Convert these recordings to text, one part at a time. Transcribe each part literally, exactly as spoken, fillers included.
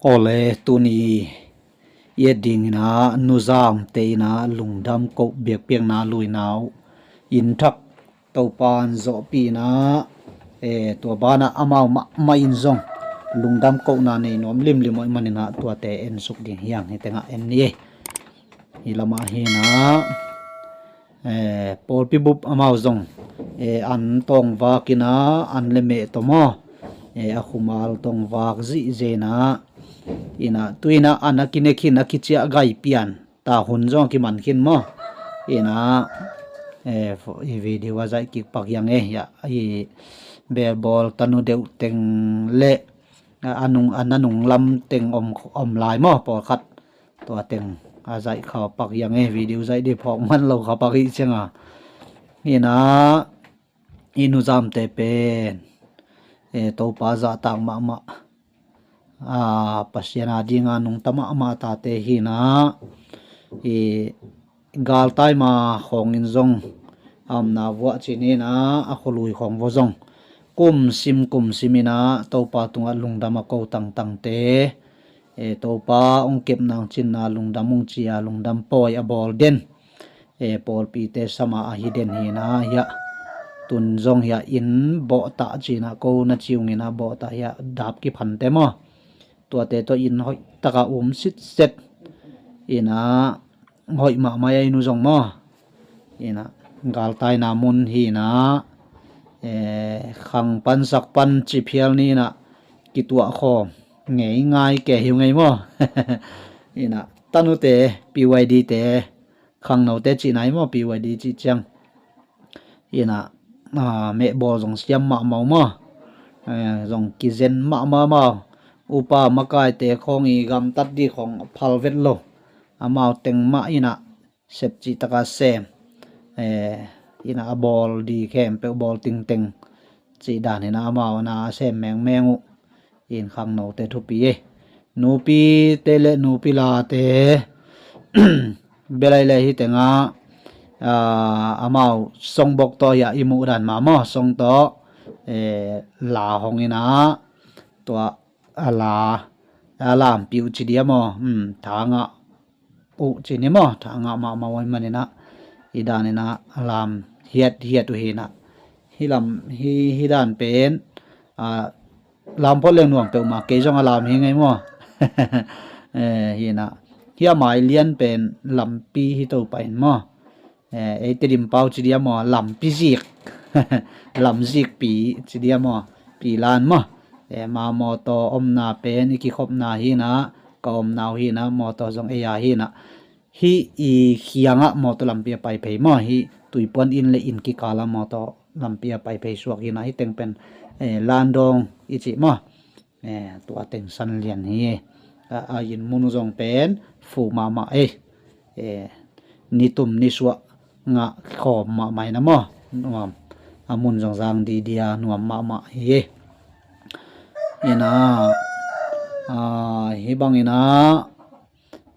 Awle, tuni i et dingin ah nuzamte in ah lungdam koh biakpiakna luina uh in thak Topa'n zawhpihna, eh, tua banah amau mahmah in zong lungdam kohna nei nuam limlim uh ahih manin ah tuate ensuk ding hi hang. Hih tengah en ni ei. Hih lamah hi in ah, eh, pawlpi bup amau zong, eh, an tawng vak in ah, an le meh tawh maw, eh, a khumal tawng vak zihziah in ah, in ah, tu in ah an a kinek khin, a kiciah gai pian ta hun zong a kiman khin maw. In ah, eh, i video a zaih kik pak hi hang e, hiah i belbawl tanu deuh teng le a, a nung, a nanung lam teng om, om lai maw, pawlkhat. Tua teng a zaih khawng pak hi hang e, video zaih ding phawk man lo kha pak hi ciang a. Hi in ah i nuzamte pen, eh, Topa zahtak mahmah, ah, Pasian a ding a nungta mahmah tate hi in ah, i galtai ma khawng in zong a omna vuah cih ni in ah, a khualui khawng vuah zong kumsim kumsim in ah Topa tungah lungdam a ko tangtangte, eh, Topa hong kep nang cih in ah lungdam hong ci a, lungdam pawi a bawl den, eh, pawlpite sam a ahi den hi in ah, hiah tun zong hiah inn bawhtah cih in ah ko na ci ung in ah, bawhtah hiah dap kiphante maw, tuate tawh inn hoih tak a um sitset in ah, hoih mahmah a, i nu zong maw. In ah galtaina mun hi in ah, eh, khang pan sak pan cih phial ni in ah kituah khawm ngei ngai kei hi uh ngei maw. In ah tanute, P Y D te, khangnote cihna hi maw, P Y D cih ciang. In ah, ah, mehbawl zong siam mahmah uh maw. Eh, zong kizen mahmah maw. Upa makaite khawng i gamtat ding khawng phal vet lo. Amau teng mah in ah sep cih tak a sem. Eh, in ah a bawl ding khempeuh bawl tingteng cih dan in ah amau na a sem mengmeng uh. In khangnote thupi e. Nupite le nupi late bel ai le hih tengah, ah, amau songbok tawh hiah i muh dan mah maw, song tawh, eh, la hong in ah, tua a la, a lampih uh ci dia maw, hmm, thangah uh ci ni maw, thangah mahmah uh ahih manin ah, hih dan in ah a lam hiathiat uh hi in ah. Hih lam, hih, hih dan pen, ah, lam phot leng nuam peuhmah, kei zong a lam hi ngei maw. Eh, hi in ah, hih a mai lian pen lampi hi to pah in maw. Eh, ei Tedim pau ci dia maw, lampi zik. Lamzikpi ci dia maw, pi lan maw. Eh, ma mawtaw omna pen i kikhopna hi in ah, ka omna uh hi in ah, mawtaw zong ei a hi in ah. Hih i khiangah mawtaw lampi a pai phei maw, hih Tuipuan inn le inn kikal ah mawtaw lampi a pai phei suak hi in ah, hih teng pen, eh, Landawng i cih maw. Eh, tua teng san lian hi. A, a inn mun uh zong pen fu mahmah e. Eh, nitum nisuah ngah khawm mahmah in ah maw. Nuam. A mun zong zang didia nuam mahmah hi. In ah, ah, hih bang in ah,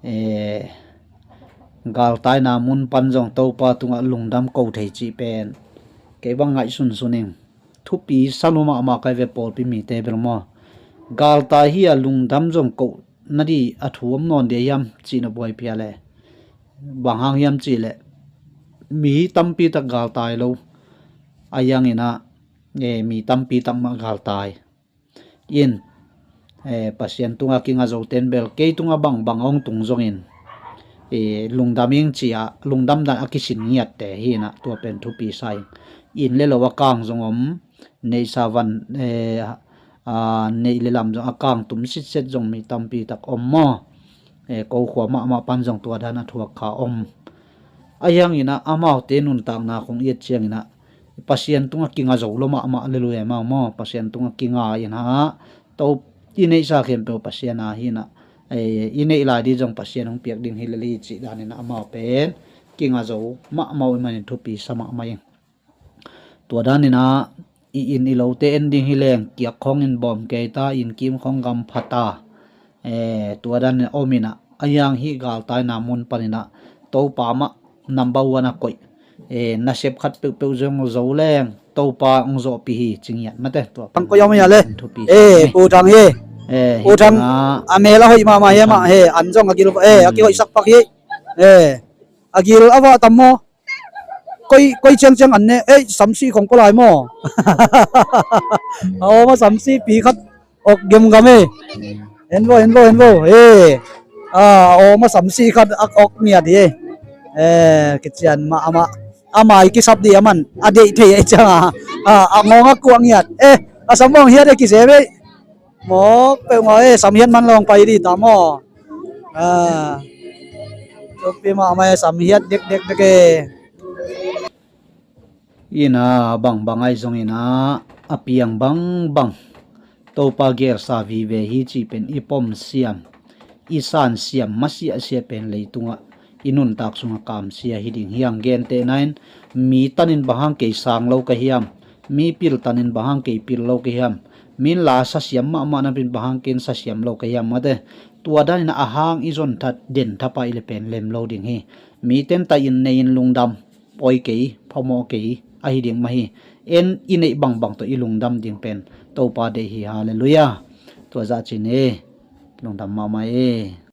eh, galtaina mun pan zong Topa tungah lungdam ko thei cih pen kei bang ngaihsun sun ing. Thupi sa lua mahmah ka hi ve, pawlpi mite bel maw. Galtai hi a lungdam zong ko na ding a thu om nawn dia hiam cih na buai phial e. Bang hang hiam cih leh mi tampi tak galtai lo. A hi hangin ah, eh, mi tampi tak mah galtai in, eh, Pasian tungah kinga zote in bel kei tungah bangbang a hong tung zongin, eh, lungdam ing ci-a lungdam dan a kisin ngiatte hi in ah, tua pen thupi sa ing. Inn le lo a kang zong om, neihsa van, eh, a, neih le lam zong a kang tum sitset zong mi tampi tak om maw. Eh, ko khua mahmah pan zong tua dan a thuak kha om. A hi hangin ah amaute nuntakna khong i et ciangin ah Pasian tungah kinga zo lo mahmah le lui amau maw, Pasian tungah kinga in ah, to i neihsa khempeuh Pasian a hi in ah, eh, i neih lai ding zong Pasian hong piak ding hi lel hi cih danin ah amau pen kinga zo mahmah uh ahih manin thupi sa mahmah ing. Tua danin ah i inn i lote en ding hi leng kiak khawng in bawm kei ta, inn kim khawng gam pha ta. Eh, tua danin ah om in ah, a hi hang hih galtaina mun panin ah Topa mah number one a koih. Eh, nasep khat peuhpeuh zong zo leng Topa hong zawhpih hi ci ngiat mate. Tua pen thupi sa ing. Eh, Pu Thang hi. U Thang, a mel a hoih mahmah hi mah. He, an zong a gil, eh, a kihoihsak pak hi. Eh, a gil a vah tam maw? Koi, koi ciangciang an ne, ei, samsi khong pua lai maw? A awm a samsi pi khat awk gemgam e. En vo, en vo, en vo. Ei, a awm a samsi khat a awk ngiat hi. Eh, kician mah amah, a mai kisap dih a man a deih thei e ciang a, a ngawng a kuak ngiat. Eh, a sam mawng hiat e kisem e. Mawk peuhmah e, sam hiat man lawng pai dih ta maw? Tupi mahmah e, sam hiat dekdek dek e. Ina bangbang ahi zongina a piang bangbang Topa gelsa vive hi cih pen i pom siam, i san siam masiahsiah pen leitungah i nuntak sungah kamsia hi ding hi hang. Gentehna in, mi tanin bang hang kei sang lo ka hiam? Mi pil tanin bang hang kei pil lo ka hiam? Min la sasiam mahmah napi in bang hang ken sasiam lo ka hiam? Mate, tua danin a hang i zon tha, den thapa i le pen lem lo ding hi. Mi ten tai in nei in lungdam, poi kei, phamawh kei ahi ding mah hi. En i neih bangbang tawh i lungdam ding pen Topa deih hi. Halleluiah. Tua zah cin e, lungdam mahmah e.